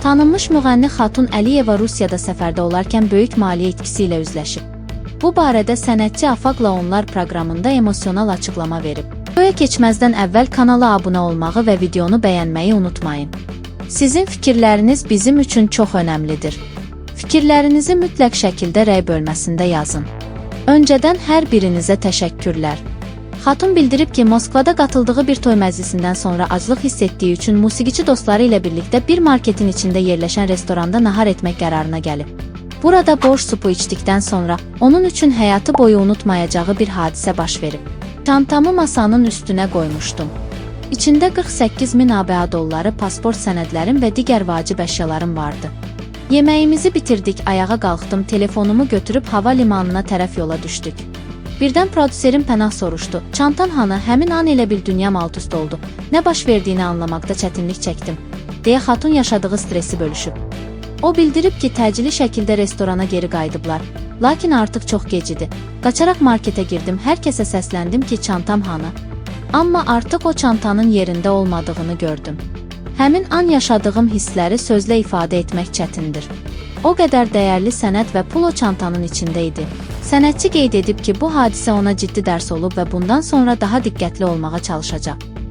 Tanınmış müğənni Xatun Əliyeva Rusiyada səfərdə olarkən böyük maliyyə itkisi ilə üzləşib. Bu barədə sənətçi Afaqla Onlar proqramında emosional açıqlama verib. Videoya keçməzdən əvvəl kanala abunə olmağı və videonu bəyənməyi unutmayın. Sizin fikirləriniz bizim üçün çox önəmlidir. Fikirlərinizi mütləq şəkildə rəy bölməsində yazın. Öncədən hər birinizə təşəkkürlər. Xatun bildirib ki, Moskvada qatıldığı bir toy məclisindən sonra aclıq hiss etdiyi üçün musiqiçi dostları ilə birlikdə bir marketin içində yerləşən restoranda nahar etmək qərarına gəlib. Burada borş supu içdikdən sonra onun üçün həyatı boyu unutmayacağı bir hadisə baş verib. Çantamı masanın üstünə qoymuşdum. İçində 48 min ABD dolları, pasport sənədlərim və digər vacib əşyalarım vardı. Yeməyimizi bitirdik, ayağa qalxdım, telefonumu götürüb hava limanına tərəf yola düşdük. Birdən prodüserim Pənah soruşdu. "Çantan hanı?" Həmin an elə bil dünyam alt-üst oldu. Nə baş verdiyini anlamaqda çətinlik çəkdim, deyə Xatun yaşadığı stresi bölüşüb. O bildirib ki, təcili şəkildə restorana geri qayıdıblar. Lakin artıq çox gec idi. "Qaçaraq marketə girdim, hər kəsə səsləndim ki, çantam hanı? Amma artıq o çantanın yerində olmadığını gördüm. Həmin an yaşadığım hissləri sözlə ifadə etmək çətindir. O qədər dəyərli sənəd və pul o çantanın içində idi." Sənətçi qeyd edib ki, bu hadisə ona ciddi dərs olub və bundan sonra daha diqqətli olmağa çalışacaq.